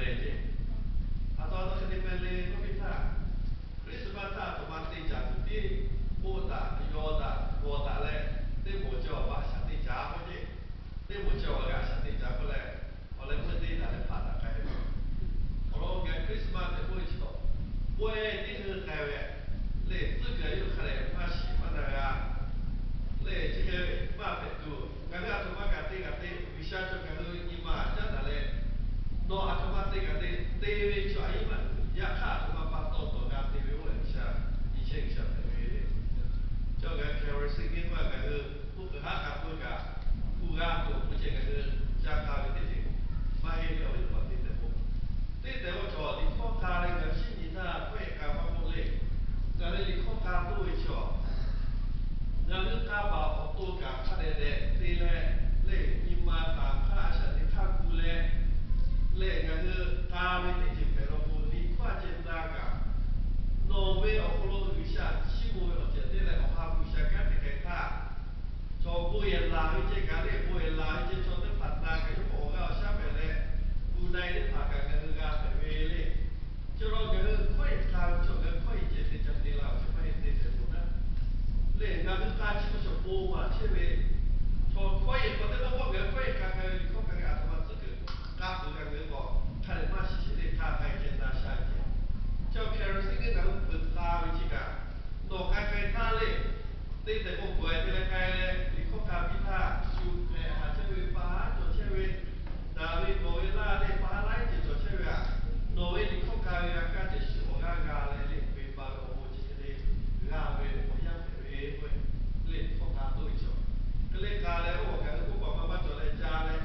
Aˬ htoꞈ ma hk'e te pehˍ le k'oˆ piˇ htaˇ, Christmas htaˇ aˬ htoꞈ ma te caˍ tuˬ tiˉ, k'oˆ daꞈ, yaw daꞈ, gawˬ daꞈ leh, teˇ moˍ cawˬ a shaꞈ te caˍ k'oˆ ce. Teˇ moˍ cawˬ a g'a shaꞈ te caˍ k'oˆ leh, awˬ leh meuˇ teˇ daꞈ leh hpaꞈ daꞈ k'ai ve. Awˬ lawn ngaˬ Christmas tehꞈ k'oˆ ve chi taw, pawehˇ teˇ hui k'ai ve, lehˬ tcuhˉ kuiˬ yawˇ hk'a dehꞈ maˇ shiˍ maˇ na g'a. Lehˬ chi hk'e maˇ hpehꞈ tuˬ, ngaˬ hui aˬ htoꞈ ma kaꞈ te kaꞈ te, G'uiˬsha cawˬ ngaˬ hui nyi ma caˉ daꞈ leh, nawˬ aˬ htoꞈ ma te kaꞈ te, te ve chaw a yeˇ maˇ tuˬ, yaꞈ hk'aˇ aˬ htoꞈ ma pa taw nawˬ g'a te ve oˇ ve G'uiˬsha nyi chehˇ G'uiˬsha hpehꞈ ve le. Cawˬ ngaˬ hui Kawˬ ve suhˍ nyiˇ maˇ ngaˬ hui k'oˆ kuiˬ haˉ k'a peuˇ kaꞈ, hpu g'a tuˬ awˬ pon ceh ngaˬ hui ca k'a ve teˇ ceuˬ maˇ heˆ ve awˬ viˉ teˇ hpaˍ te tehꞈ k'o, teˇ tehꞈ k'o cawˬ liꞈ hkawˇ k'a leh ngaˬ hui shinˉ nyi htaˇ hkawˇ e k'a maˇ k'oˆ le. Ngaˬ hui liꞈ hkawˇ k'a toˇ ve chaw, ngaˬ hui k'a baˬ awˬ to kaꞈ hk'a dehꞈ dehꞈ te leh, lehˬ nyi ma taˍ hk'aˇ a shaꞈ teꞈ hk'aˇ gu leh, lehˬ ngaˬ hui k'a ve teˇ ceuˬ hpehꞈ law k'o, liꞈ hkawˇ a ceh na kaꞈ, nawˬ ve awˬ hk'aw lo G'uiˬsha chiˇ mvuh ve awˬ ceuˬ te leh awˬ ha hpu G'uiˬsha kanˉ te k'ai htaˇ, chaw bon yehˬ laˬ ve ceh kaꞈ lehˬ, bon yehˬ laˬ ve ceh chaw teˇ hpaˍ na kaꞈ yawˇ k'awꞈ awˬ g'aˇ awˬ shaˉ hpehꞈ leh, gu na e teˇ hpaˍ kaꞈ ngaˬ hui g'a hpehꞈ ve le. Chi law ngaˬ hui hkawˇ e k'a ve chaw ngaˬ hui hkawˇ e ceh te ca te la awˬ ceuˬ maˇ heˆ te hpehꞈ tuˬ naˉ. Lehˬ ngaˬ hui k'a chi ve chaw bon maˍ chehˇ ve, chaw hkawˇ e k'awꞈ teˇ pawˆ pawˆ ngaˬ hui hkawˇ e k'a k'a ve liꞈ hkawˇ k'a ve aˬ htoꞈ ma tcuhˉ kuiˬ k'a peuˬ kaꞈ ngaˬ hui k'awꞈ hk'a dehꞈ maˇ shiˍ sheˍ le, k'a k'ai ceh na sha ceh. Chaw Hkriꞈ yaˇ shinˉ nyi ngaˬ hui peuˬ k'a ve chi kaꞈ, nawˬ k'a k'ai htaˇ le, teˇ tehꞈ k'o k'awꞈ e te leh k'ai leh liꞈ hkawˇ k'a piˇ htaˇ, shu hpehꞈ haˍ chehˇ ve, pa haˉ cawˬ chehˇ ve, daꞈ ve gawˬ ve laˇ leh pa haˉ laiˉ ceuˬ cawˬ chehˇ ve aꞈ, nawˬ ve liꞈ hkawˇ k'a ve g'a kaˇ ceh shu awˬ g'aˇ g'a leh le, venˇbaˆ ve awˬ bon chi hk'e le g'a ve awˬ yanˇ hpehꞈ ve k'o, lehˬ liꞈ hkawˇ k'a toˇ ve chaw, hk'e le k'a leh oˇ awˬ kaꞈ ve k'oˆ paˍ ma maˇ cawˬ leh ca leh,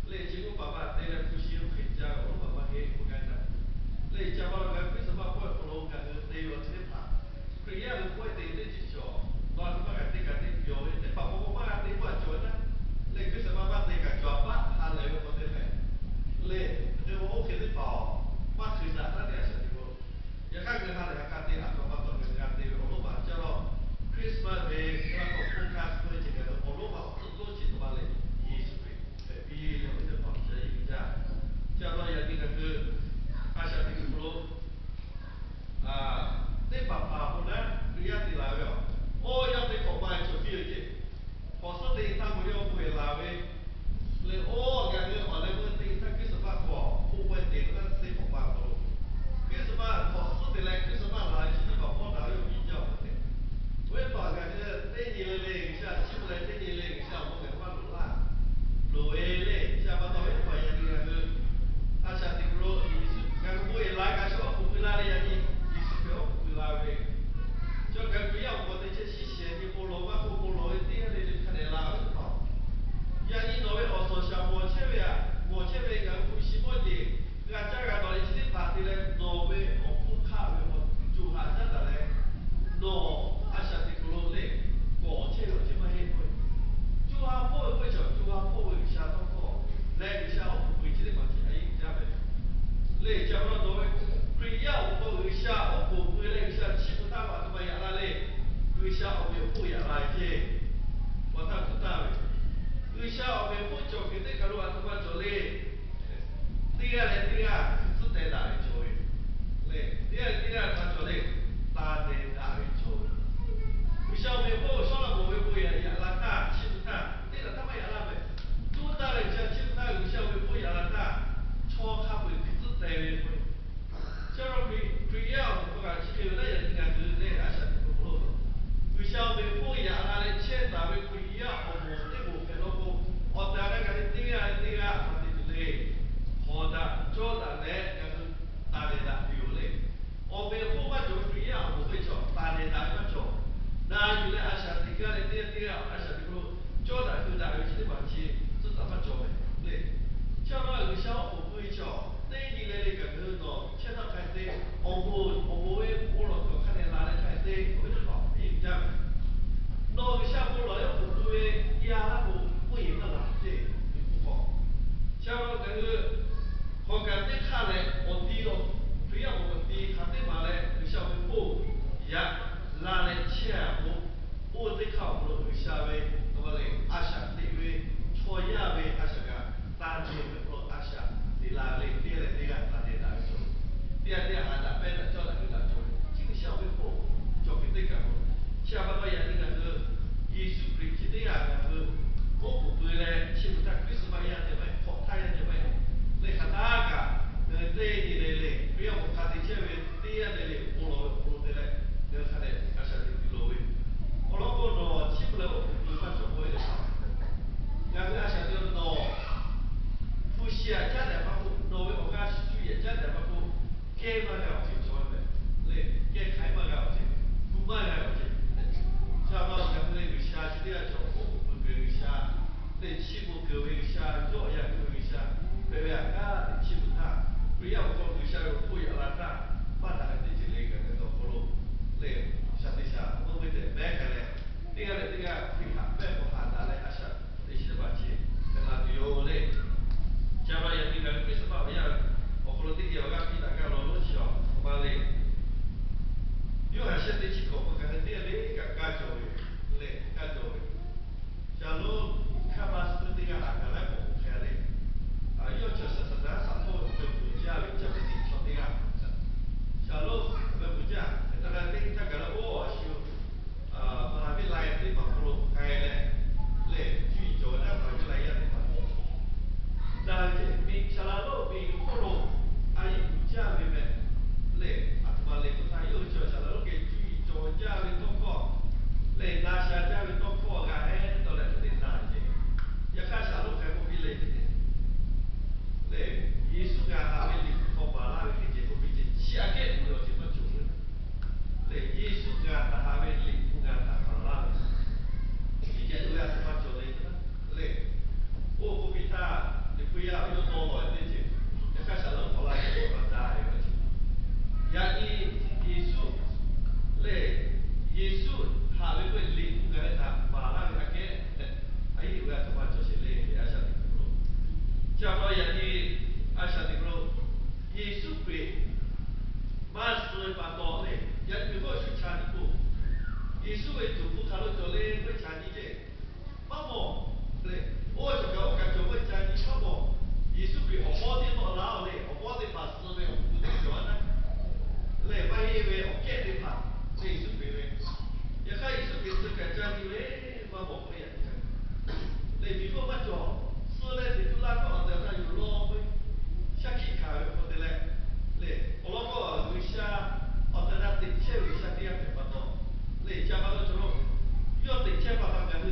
lehˬ chi k'oˆ paˍ ma te leh hpu shi hk'e ca ve awˬ loˉ paˍ ma heˆ k'oˆ gaˇ ve htaꞈ, lehˬ ca ma lo ngaˬ hui Christmas pawehˇ awˬ hk'aw lo ngaˬ hui te ve awˬ ceuˬ teˇ hpaˍ, Hkriꞈ yaˇ hui pawehˇ te teˇ ceuˬ cawˬ, nawˬ aˬ htoꞈ ma kaꞈ te kaꞈ te pyawˬ ve teˇ hpaˍ k'o k'o maˇ g'a te k'oˆ a cawˬ ve naˉ. Lehˬ Christmas maˇ te kaꞈ cawˬ a paˆ ha lehˬ ve k'awꞈ te leh, lehˬ hk'e k'o oˇ hk'e teˇ hpaˍ awˬ maˇ hkui shaꞈ taˉ teˇ a shaꞈ teꞈ k'o, yaꞈ hk'aˇ ngaˬ hui ha lehˬ ha k'a te aˬ htoꞈ ma pa taw ngaˬ hui g'a te ve awˬ loˉ paˍ ca law, Christmas ve hk'e la k'awꞈ hk'oˆ hkanˇ suh ve ceuˬ ngaˬ hui awˬ loˉ paˍ awˬ hk'oˆ lo chi taw ma lehˬ, Yeˍsuˆ Hkriꞈ hpehꞈ piˇ leh awˬ viˉ teˇ hpaˍ ca yeˇ uiˍ jaˇ. Ca law yaꞈ nyi ngaˬ hui a shaꞈ teꞈ kuiˬ hk'aw lo teˇ hpaˍ hpaˍ k'o naˉ Hkriꞈ yaˇ te laˬ ve aˬ, oˇ yaˇ teˇ hk'awꞈ ma e cawˬ piˇ ve ceh, hk'awꞈ suhˉ te htaˇ k'o yawˇ bon yehˬ laˬ ve, lehˬ oˇ ngaˬ hui awˬ leh meuˇ te htaˇ Christmas k'awꞈ k'oˆ pawehˇ te ve naˉ teˇ hk'awꞈ ma k'o, Christmas hk'awꞈ suhˉ te leh Christmas laˬ ve chi teˇ hpaˍ hpawˇ daꞈ ve awˬ piˇ jaˇ awˬ hk'e te, oˇ ve hpaˍ ngaˬ hui teˇ nyi le le G'uiˬsha chiˇ mvuh leh teˇ nyi le G'uiˬsha awˬ bon ngaˬ hui maˇ loꞈ laˇ loˍ ve le. Chi a pa taw oˇ ve hpaˍ yaꞈ nyi ngaˬ hui a shaꞈ teꞈ kuiˬ lo Yeˍsuˆ ngaˬ hui bon yehˬ la kaꞈ chaw awˬ hk'oˆ pui la leh yaꞈ nyi Yeˍsuˆ Hkriꞈ awˬ hk'oˆ pui la ve, chaw ngaˬ hui Hkriꞈ yaˇ awˬ hk'aw te chehˇ shiˉ shehˍ nyi bon lawˬ maˇ k'oˆ bon lawˬ ve teˇ g'aˇ le le hk'a dehꞈ la ve teˇ hpaˍ yaꞈ nyi nawˬ ve awˬ suhˍ shaˍ mawˬ chehˇ ve aꞈ, mawˬ chehˇ ve ngaˬ hui hpu shi mawˇ jeˬ g'a caˇ g'a dawˬ leh chi teˇ hpaˍ te leh nawˬ ve awˬ hpfuhˇ hk'aˆ ve awˬ co ha caˉ daꞈ leh, nawˬ a shaꞈ teꞈ kuiˬ lo lehˬ kawˍ chehˇ ve awˬ ceuˬ maˇ heˆ k'oˆ ve, co ha hpawˇ ve k'oˆ ve chaw co ha hpawˇ ve G'uiˬsha tawˇ hkawˇ leh G'uiˬsha awˬ hk'oˆ pui chi teˇ hpaˍ chi a yeˇ jaˇ ve lehˬ, ca ma nawˬ ve Hkriꞈ yaˇ awˬ hk'aw G'uiˬsha awˬ hk'oˆ pui leh G'uiˬsha chiˇ mvuh htaˇ aˬ htoꞈ ma yaꞈ la le. G'uiˬsha awˬ meꞈ awˬ hponˇ yaꞈ la ve ceˇ, awˬ htaˇ tuˬ taˇ ve, G'uiˬsha awˬ meꞈ awˬ hponˇ cawˬ kuiˬ teˇ hk'aˬ lo aˬ htoꞈ ma cawˬ le. Teˇ g'aˇ leh teˇ g'aˇ hkui tcuhˉ teh daꞈ ve cawˬ ve le. Teˇ g'aˇ leh teˇ g'aˇ htaꞈ cawˬ le, taˍ dehˬ daꞈ ve cawˬ ve. G'uiˬsha awˬ meꞈ awˬ hponˇ shawˉ laˇ mawˬ ve bon yaꞈ yaꞈ la htaˇ chiˇ mvuh htaˇ teˇ htaꞈ htaˇ maˇ yaꞈ laˇ mehˍ. Tuˉ taˇ leh G'uiˬsha chiˇ mvuh htaˇ G'uiˬsha awˬ meꞈ awˬ hponˇ yaꞈ la htaˇ, chaw hk'a peu-eˬ hkui tcuhˉ teh ve k'o, chi a Hkriꞈ yaˇ awˬ hk'aw kaꞈ chi hk'e ve naˉ yaꞈ nyi ngaˬ hui lehˬ a shaꞈ teꞈ kuiˬ hk'aw lo G'uiˬsha awˬ meꞈ awˬ hponˇ yaꞈ la leh chehˇ taˍ ve Hkriꞈ yaˇ awˬ moˍ teˇ moˍ hpehꞈ law k'o, awˬ tehˬ awˬ na ngaˬ hui teˇ g'aˇ leh teˇ g'aˇ hk'a te tuˬ le. Hawˍ daꞈ cawˇ daꞈ leh ngaˬ hui taˍ dehˬ daꞈ tuˬ yoˬ le. Awˬ meꞈ awˬ hponˇ maˇ cawˬ ve Hkriꞈ yaˇ awˬ moˍ teˇ chaw taˍ dehˬ daꞈ ve maˇ cawˬ. Na yuˬ leh a shaꞈ teꞈ gaˇ leh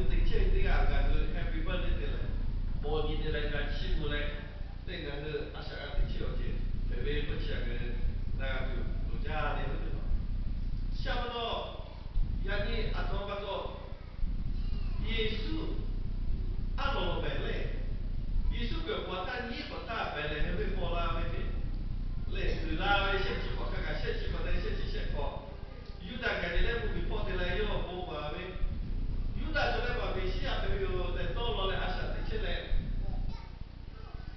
teꞈ chehˇ ve teˇ g'aˇ ngaˬ hui happy birthday te leh, bon nyi te leh g'a chiˇ mvuh leh, teˇ ngaˬ hui a shaꞈ g'a teꞈ chehˇ awˬ ceuˬ hpehꞈ ve k'oˆ chi ngaˬ hui na g'a tuˬ loˍ jaˇ ve teˇ hpaˍ. Sha pa taw, yaꞈ nyi aˬ htoꞈ ma pa taw, Yeˍsuˆ aˉ lawˬ lawˬ pehˍ lehˬ, Yeˍsuˆ Hkriꞈ awˬ htaˇ nyiˉ k'awꞈ htaˇ pehˍ lehˬ, heh ve paw la ve hk'e lehˬ, uiˍ la ve shehˆ chi hk'awꞈ hk'a kaꞈ shehˆ chi hk'awꞈ te shehˆ chi shehˆ hk'awꞈ, Yuˇdaꞈ Gaˍliˍlehˇ mvuhˇmiˬ hpawˇ te leh yawˇ bon maˍ ve, Yuˇdaꞈ chaw leh paˍ Meˍsiˉyaꞈ hpehꞈ ve yoˬ tehꞈ dawˇ law leh a shaꞈ teꞈ chehˇ leh,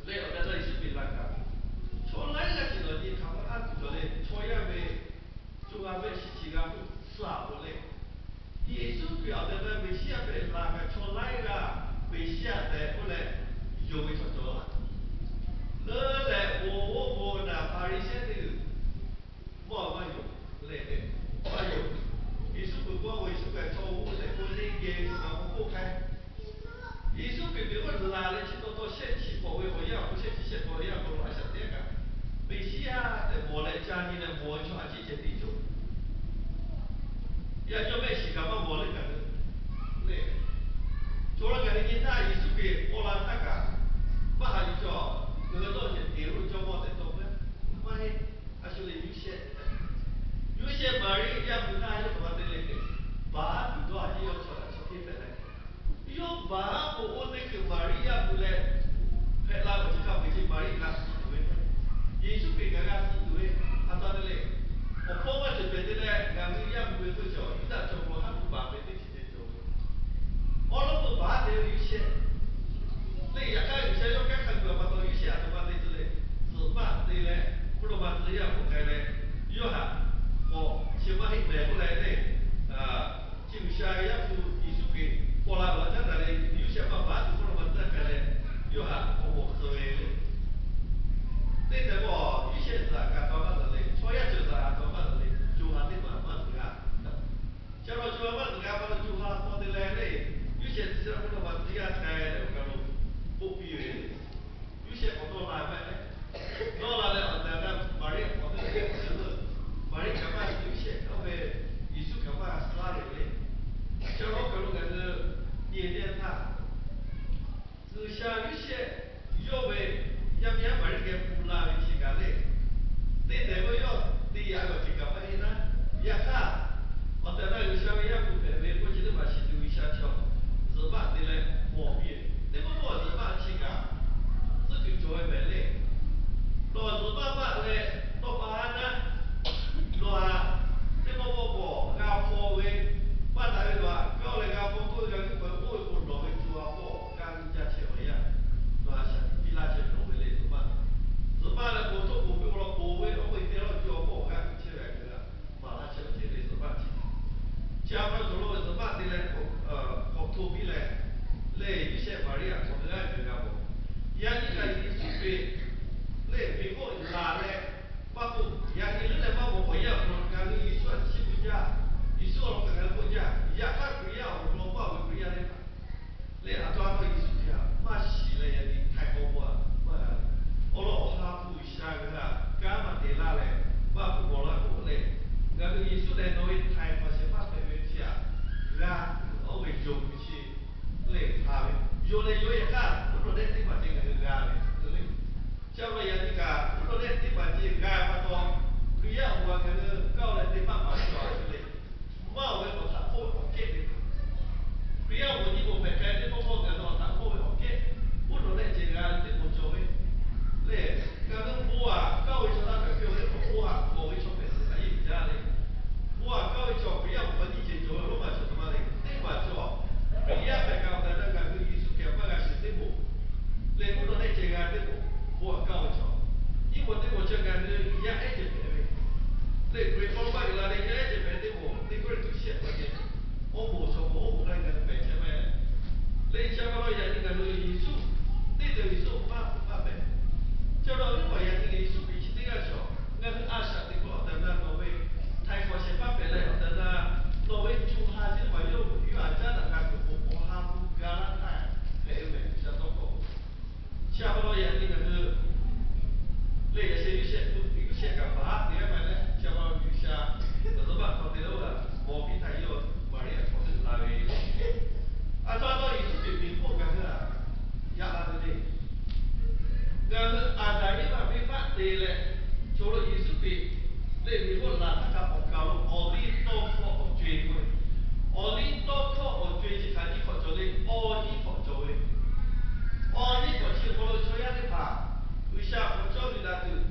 leh awˬ tehˬ taˇ Yeˍsuˆ Hkriꞈ la kaꞈ, chaw laiˉ g'aˇ chi nawˬ nyi hk'aˬ ma aˉ tuˬ cawˬ leh chaw yaˇ ve co ha mehˆ shiˍ chi g'a k'oˆ suh-a k'o leh, Yeˍsuˆ Hkriꞈ awˬ tehˬ taˇ Meˍsiˉyaꞈ hpehꞈ la kaꞈ chaw laiˉ g'aˇ Meˍsiˉyaꞈ tehꞈ k'oˆ leh yonˍ ve chaw cawˬ laˇ. Leuˉ leh bon oˇ bon naˬ Hpaˍriˍsehˇ teˇ g'uiˬ mawˇ maˇ yonˍ leh, maˇ yonˍ. Yeˍsuˆ Hkriꞈ k'oˆ k'o, Yeˍsuˆ Hkriꞈ chaw oˇ tehꞈ k'oˆ neˇ geh ve kaꞈ k'oˆ k'oˆ hk'e, Yeˍsuˆ Hkriꞈ miˬ oˇ laˬ leh chi taw taw shehˆ chi hk'awꞈ ve awˬ yanˇ awˬ hk'aw, shehˆ chi shehˆ hk'awꞈ ve awˬ yanˇ awˬ hk'aw lo a shaꞈ teꞈ kaꞈ, Meˍsiˉyaꞈ tehꞈ mawˬ leh ca nyi leh mawˬ ve chaw a ciˉ ceh tiˉ cawˬ. Yaꞈ nyi mehˆ shiˍ kaꞈ maˇ mawˬ leh kaꞈ, lehˬ, chaw la kaꞈ nyi nyi htaˇ Yeˍsuˆ Hkriꞈ paw la htaˇ kaꞈ, maˇ haꞈ yuˬ cawˬ. Ngaˬ hui dawˇ ceh teꞈ lo cawˇ mawˇ tehꞈ tawˇ hpehˇ maˇ heˆ. A shu lehˬ Yoˇsehꞈ, Yoˇsehꞈ Maˍriˆ yaˇ hui htaˇ yawˇ hk'aˬ ma te leh hk'e, baˬ tuˬ dawˇ a ciˉ yawˇ chaw kaꞈ chaw hk'e hpehꞈ leh, yawˇ baˬ k'o oˇ teˇ hkui Maˍriˆ yaˇ hui leh hpehꞈ la awˬ ceuˬ hk'a peu-eˬ ceh Maˍriˆ g'a shiˍ tuˬ ve, Yeˍsuˆ Hkriꞈ kaꞈ g'a shiˍ tuˬ ve, a htoꞈ ma te leh, awˬ hpawˇ maˇ ceuˬ pehˬ te leh ngaˬ hui yaˇ hui ve k'oˆ cawˬ Yuˇdaꞈ chaw hk'aw lo haˉ pui baˬ ve teˇ ceuˬ ceh cawˬ ve. Awˉ lawˉ peu baˬ te ve Yoˇsehꞈ lehˬ, yaꞈ hk'aˇ G'uiˬsha yawˇ kanˉ hk'a gu a pa taw Yoˇsehꞈ a htoꞈ ma te ceh leh, zuhꞈ maˆ te leh, mvuhˇ naw ma tcuh yaˇ k'awꞈ k'ai leh, yawˇ htaꞈ k'awꞈ chi maˇ heˆ mehˍ k'oˆ leh lehˬ, chi G'uiˬsha yaˇ hpu Yeˍsuˆ Hkriꞈ paw la laˬ caˉ taˍ leh, Yoˇsehꞈ maˇ baˬ tuˬ mvuhˇ naw ma tcuh k'ai leh, yawˇ htaꞈ k'awꞈ mawˬ suh ve le. Teˇ hk'e k'o, Yoˇsehꞈ zuhꞈ kaꞈ taw maˇ taˍ le, chaw yaˇ ceuˬ zuhꞈ a taw maˇ taˍ le, co ha teˇ maˬ maˇ zuhꞈ g'a. Chi pa taw co ha maˇ zuhꞈ g'a pa taw co ha hk'aw te leh lehˬ, Yoˇsehꞈ tcuh yaˇ mvuhˇ naw ma tcuh yaˇ k'ai leh awˬ kaˬ lo k'oˆ piˇ ve le. Yoˇsehꞈ k'awꞈ dawˇ la maˇ heˆ. Dawˇ la leh awˬ tehˬ awˬ na Maˍriˆ k'awꞈ te leh, Maˍriˆ kaꞈ maˇ Yoˇsehꞈ dawˇ ve,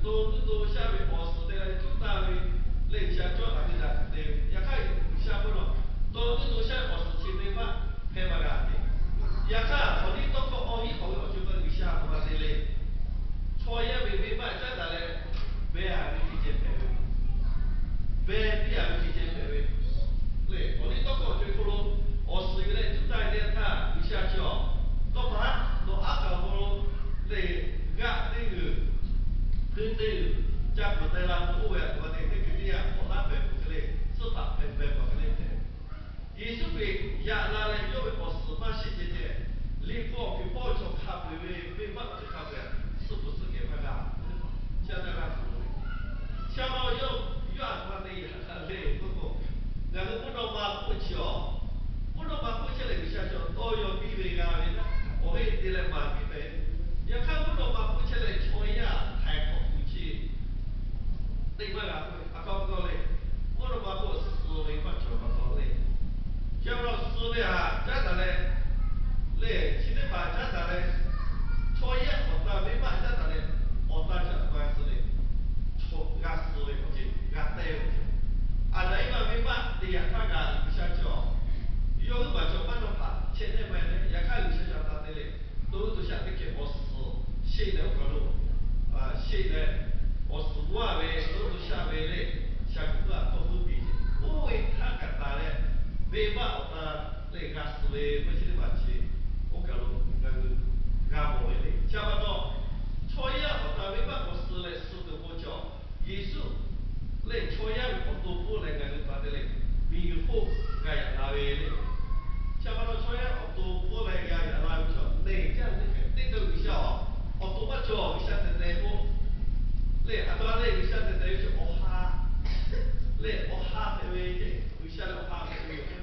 To nuˇ to shaˆ ve awˬ suhˍ te leh cuˇ taˍ ve lehˬ, G'uiˬsha cawˇ taˍ ve daꞈ te ve. Yaꞈ hk'aˇ, G'uiˬsha k'oˆ nawˬ, to nuˇ to shaˆ ve awˬ suhˍ chi te maˇ hpehˇ maˇ g'a te. Yaꞈ hk'aˇ, awˬ liˇ tawˇ hkawˇ awˬ hiˉ hk'awꞈ ve awˬ co ka G'uiˬsha a htoꞈ ma te le. Chaw yaˇ ve venˇbaˆ caˉ daꞈ leh, beh a ve teˇ ceuˬ hpehꞈ ve, beh piˇ a ve teˇ ceuˬ hpehꞈ ve lehˬ, awˬ liˇ tawˇ hkawˇ awˬ co hk'aw lo awˬ suhˍ yuˬ leh cuˇ taˍ ve teˇ yanˇ htaˇ, G'uiˬsha chi awˬ, tawˇ pa haˉ nawˬ aˉ kaˍ awˬ hk'aw lo lehˬ, g'aˆ teˇ g'uiˬ, hkui teˇ g'uiˬ, ca kuˬ teh la k'oˆ ve a htoꞈ ma te teˇ hkui teˇ yanˇ k'awꞈ laˇ pehˍ peuˬ hk'e le, tcuhˉ taˍ hpehꞈ pehꞈ peuˬ hk'e le hpehꞈ Yeˍsuˆ Hkriꞈ yaꞈ la leh yawˇ ve awˬ suhˍ maˇ sheˆ ceh ceh, Liꞈ hpu awˬ hk'e pawˆ chaw hk'a peu-eˬ ve venˇbaˆ chi hk'a peu-eˬ suh peuˬ suh kehˬ maˇ g'a. Chi a taˇ g'a tuˬ lo ve, chi a law yawˇ, yawˇ a htoꞈ ma te yaꞈ la le k'oˆ k'o, ngaˬ hui mvuhˇ naw ma hk'oˆ chi awˬ, mvuhˇ naw ma hk'oˆ chehˇ leh G'uiˬsha cawˬ tawˇ yaw piˇ ve g'a ve, awˬ heˆ te leh maˍ piˇ pehˍ. Yaꞈ hk'aˇ, mvuhˇ naw ma hk'oˆ chehˇ leh chaw yaˇ htaiˍ hk'awꞈ tuˬ chi teˇ maˇ g'a k'oˆ ve, a hk'aw k'aw le, mvuhˇ naw ma hk'oˆ suh ve maˇ cawˬ pa taw le. Chi a pa taw suh ve htaꞈ caˉ taˍ leh, lehˬ chi teˇ hpaˍ caˉ taˍ leh, chaw yaˇ awˬ ta venˇbaˆ caˉ taˍ leh, awˬ ta chi a htoꞈ ma g'a suh le. Chaw g'a suh ve awˬ ceuˬ g'a te ve awˬ ceuˬ, Aˍdanˍ Eˇvaꞈ venˇbaˆ te yaꞈ htaˇ kaꞈ G'uiˬsha cawˬ, yawˇ hui maˬ cawˬ maˇ taw hpaˍ chehˇ nehˇ ma leh, yaꞈ hk'aˇ G'uiˬsha cawˬ taˍ te le. To nuˇ to shaˆ teˇ hkeh awˬ suhˍ sheˆ leh oˇ kaˬ lo, sheˆ leh awˬ suhˍ g'aˇ ve to nuˇ to shaˆ ve lehˬ, shaˍ kuiˬ puˇ a tawˇ hkuˇ piˇ ce. Oˇ ve htaˇ kaꞈ taˍ leh, venˇbaˆ awˬ ta lehˬ g'a suh ve maˇ chi teˇ hpaˍ chi, oˇ kaˬ lo ngaˬ hui g'a mawˬ ve le. Chi a pa taw, chaw yaˇ awˬ ta venˇbaˆ k'awꞈ suh leh suh tuˬ k'o cawˬ, Yeˍsuˆ lehˬ chaw yaˇ ve awˬ to hpfuhˇ leh ngaˬ hui htaꞈ te leh, miˬguiˬ hk'oˆ g'a yaꞈ la ve le. Chi a pa taw chaw yaˇ awˬ to hpfuhˇ leh g'a yaꞈ la ve chaw neˬ caˇ ve teˇ hkeh teˇ ceuˬ G'uiˬsha awˬ, awˬ to maˇ cawˬ G'uiˬsha tehꞈ tehꞈ k'o, lehˬ a htoꞈ ma lehˬ G'uiˬsha tehꞈ tehꞈ ve chi awˬ ha lehˬ awˬ ha hpehꞈ ve ce. G'uiˬsha lehˬ awˬ ha hpehꞈ ve yoˬ.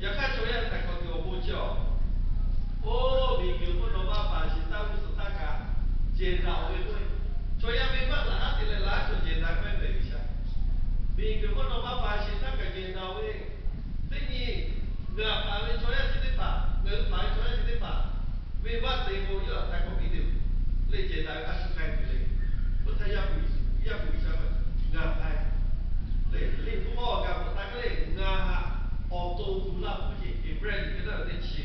Yaꞈ hk'aˇ chaw yaˇ htaiˍ hk'awꞈ tuˬ awˬ bon chi awˬ, oˇ miˬguiˬ hk'oˆ nawˬ maˇ paˍ shiˍ htaˇ g'uˇ suhˍ htaˇ kaꞈ jehˬ daꞈ ve k'o, chaw yaˇ venˇbaˆ laꞈ haˉ te leh laꞈ haˉ cawˬ jehˬ daꞈ ve maˇ heˆ mehˍ G'uiˬsha. Miˬguiˬ hk'oˆ nawˬ maˇ paˍ shiˍ htaˇ kaꞈ jehˬ daꞈ ve, teˇ nyi ngaˬ hpaˍ ve chaw yaˇ chi teˇ hpaˍ, ngaˬ hui hpaˍ ve chaw yaˇ chi teˇ hpaˍ, venˇbaˆ te k'o yawˇ htaꞈ htaiˍ hk'awꞈ piˇ tuˬ lehˬ jehˬ daꞈ ve a shu k'ai tuˬ le. Oˇ htaˇ Yaˇ hpu G'uiˬsha ngaˬ hpaˍ lehˬ, Liꞈ hpu k'awꞈ g'a k'oˆ taˍ hk'e le, ngaˬ htaꞈ awˬ to gu laˇ puiˉ ce. Heˍbrehˇ liꞈ ka naˉ ve teˇ chi,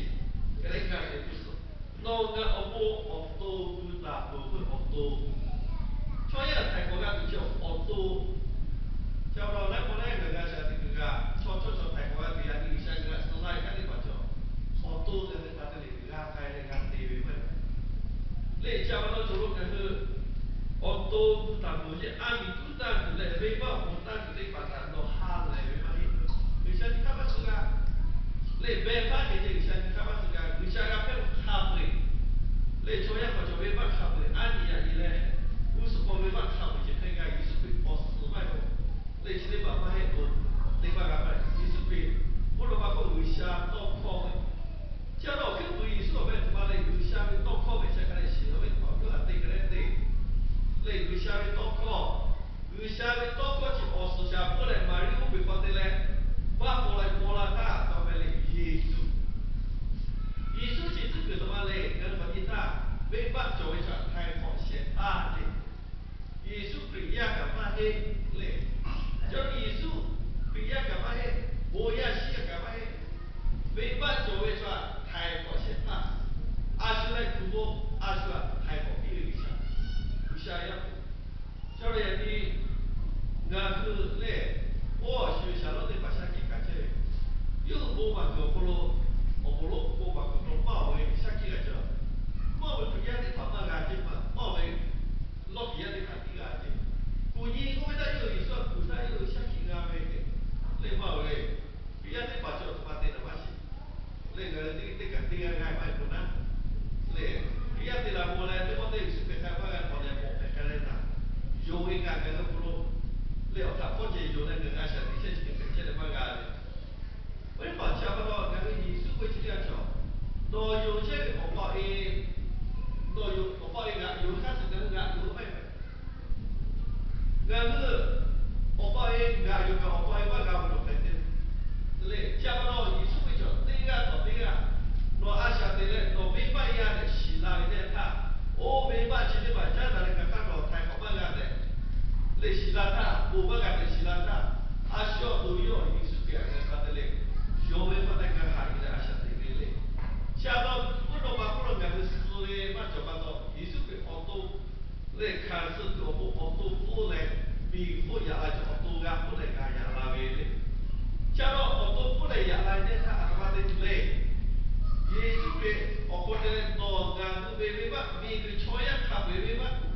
ka lehˉ g'a te tuˬ suhˍ, nawˬ ngaˬ awˬ pon awˬ to gu taˍ peuˬ k'oˆ ve awˬ to. Chaw yaˇ htaiˍ hk'awꞈ g'a tuˬ chi awˬ to. Chi a pa taw laiˉ pawˆ laiˉ ngaˬ g'a shaˍ teꞈ kuiˬ g'a, chaw chawˇ chaw htaiˍ hk'awꞈ g'a tuˬ yaꞈ nyi G'uiˬsha g'a suh laˇ ve kanˉ teˇ hpaˍ cawˬ, awˬ to ngaˬ hui htaꞈ te leh g'a k'ai leh g'a te ve maˇ heˆ. Lehˬ chi a pa taw cawˬ lo ngaˬ hui awˬ to gu taˍ peuˬ ce. A miˍ tuˉ taˇ tuˬ leh venˇbaˆ awˬ pon taˇ tuˬ teˇ hpaˍ htaꞈ nawˬ ha lehˬ ve maˇ heˆ. G'uiˬsha nyi hk'aˇ maˇ suh g'a. Lehˬ beh hpaˇ hk'e ce G'uiˬsha nyi hk'aˇ maˇ suh g'a. G'uiˬsha g'a hpehˇ lo hk'a peu-eˬ lehˬ, chaw yaˇ hk'awꞈ cawˬ venˇbaˆ hk'a peu-eˬ, aˉ nyi yaꞈ nyi leh g'uˇ suhˍ hk'aw venˇbaˆ hk'a peu-eˬ ce hk'e g'a Yeˍsuˆ Hkriꞈ awˬ suhˍ maˇ heˆ k'o, lehˬ chi teˇ hpaˍ maˇ heˆ k'o, teˇ hpaˍ g'a hpehˇ Yeˍsuˆ Hkriꞈ k'oˆ lo pa k'oˆ G'uiˬsha tawˇ hkawˇ ve chi a nawˬ hkuiˉ puiˍ Yeˍsuˆ awˬ meh htoꞈ ma lehˬ, G'uiˬsha ve tawˇ hkawˇ ve chi hk'a leh shiˍ ve htaꞈ yawˇ htaꞈ te hk'e leh te lehˬ, G'uiˬsha ve tawˇ hkawˇ, G'uiˬsha ve tawˇ hkawˇ chi awˬ suhˍ shaˍ pfuhˇ leh Maˍriˆ oˇ ve hk'aw te leh, baˆ paw la paw la htaˇ a hpehꞈ leh Yeˍsuˆ, Yeˍsuˆ chi tcuhˉ kuiˬ htoꞈ ma lehˬ, ngaˬ hui maꞈ te htaˇ venˇbaˆ cawˬ ve chaw htaiˍ hk'awꞈ shehˍ hpaˇ ce. Yeˍsuˆ Hkriꞈ yaˇ kaꞈ maˇ heˆ lehˬ, yawˇ Yeˍsuˆ Hkriꞈ yaˇ kaꞈ maˇ heˆ, bon yaˇ shiˉ yaˇ kaꞈ maˇ heˆ. Venˇbaˆ cawˬ ve chaw htaꞈ htaiˍ hk'awꞈ shehˍ hpaˇ, a shu leh kuˬ bon a shu htaꞈ htaiˍ hk'awꞈ piˇ ve G'uiˬsha, G'uiˬsha yaˇ hpu. Chaw yaꞈ nyi ngaˬ hui lehˬ, oˇ awˬ shu ve shaˍ lawˉ teˇ hpaˍ shaˉ hkiˆ kaꞈ chehˇ ve, yawˇ hui bon maˍ kuiˬ awˬ hk'aw lo, awˬ bon lonˉ bon maˍ kuiˬ awˬ hk'aw lo maˇ awˬ ve shaˉ hkiˆ g'a cawˬ. Maˇ ve Hkriꞈ yaˇ teˇ hpaˍ maˇ g'a ce, maˇ ve lawˇ kiˬ yaˇ teˇ hpaˍ tiˉ g'a ce. Kuˬ nyi k'oˆ ve htaˇ yawˇ hui Yeˍsuˆ htaꞈ kuˬ htaˇ yawˇ hui shaˉ hkiˆ g'a ve lehˬ maˇ ve le. Hkriꞈ yaˇ teˇ hpaˍ cawˬ htoꞈ ma te naˍ maˇ shiˍ lehˬ, ngaˬ hui teˇ g'aˇ teˇ g'aˇ g'a maˇ heˆ k'o naˉ lehˬ, Hkriꞈ yaˇ te la pon leh teˇ pawˆ teˇ Yeˍsuˆ Hkriꞈ htaꞈ maˇ g'a k'awꞈ lehˬ k'awꞈ hpehꞈ k'ai leh naˍ, yonˍ ve kaꞈ ngaˬ hui awˬ hk'aw lo lehˬ awˬ htaꞈ hpawˇ ceh yonˍ leh ngaˬ hui a shaꞈ teꞈ chehˇ chi hk'e hpehꞈ chehˇ leh maˇ g'a ve. Oˇ ve hpaˍ chi a pa taw ngaˬ hui Yeˍsuˆ k'oˆ ve chi teˇ g'aˇ cawˬ, nawˬ yonˍ chehˇ ve awˬ pa e, nawˬ yonˍ awˬ pa e g'aꞈ yonˍ ve hk'aˇ suh ngaˬ hui g'aꞈ yonˍ ve maˇ heˆ. Ngaˬ hui awˬ pa e g'aꞈ yonˍ kaꞈ awˬ pa e maˇ g'a ve nawˬ hpehꞈ te lehˬ, chi a pa taw Yeˍsuˆ k'oˆ cawˬ teˇ g'aˇ tawˍ teˇ g'aˇ, nawˬ a shaꞈ teꞈ leh nawˬ venˇbaˆ yaˇ tehꞈ shiˍ la ve teˇ htaˇ, oˇ venˇbaˆ chi teˇ hpaˍ caˉ daꞈ leh ngaˬ hk'aˇ nawˬ htaiˍ hk'awꞈ maˇ g'a Ngaˬ hui suh tuˬ awˬ pon awˬ to k'oˆ leh, miˬguiˬ hk'oˆ yaꞈ la cawˬ, awˬ to g'a k'oˆ leh g'a yaꞈ la ve le. Chi a law awˬ to k'oˆ leh yaꞈ la ve teˇ htaˇ a htoꞈ ma te tuˬ le. Yeˍsuˆ Hkriꞈ awˬ hk'aw te leh nawˬ ngaˬ hui ve venˇbaˆ, miˬguiˬ chaw yaˇ hk'a peu-eˬ venˇbaˆ,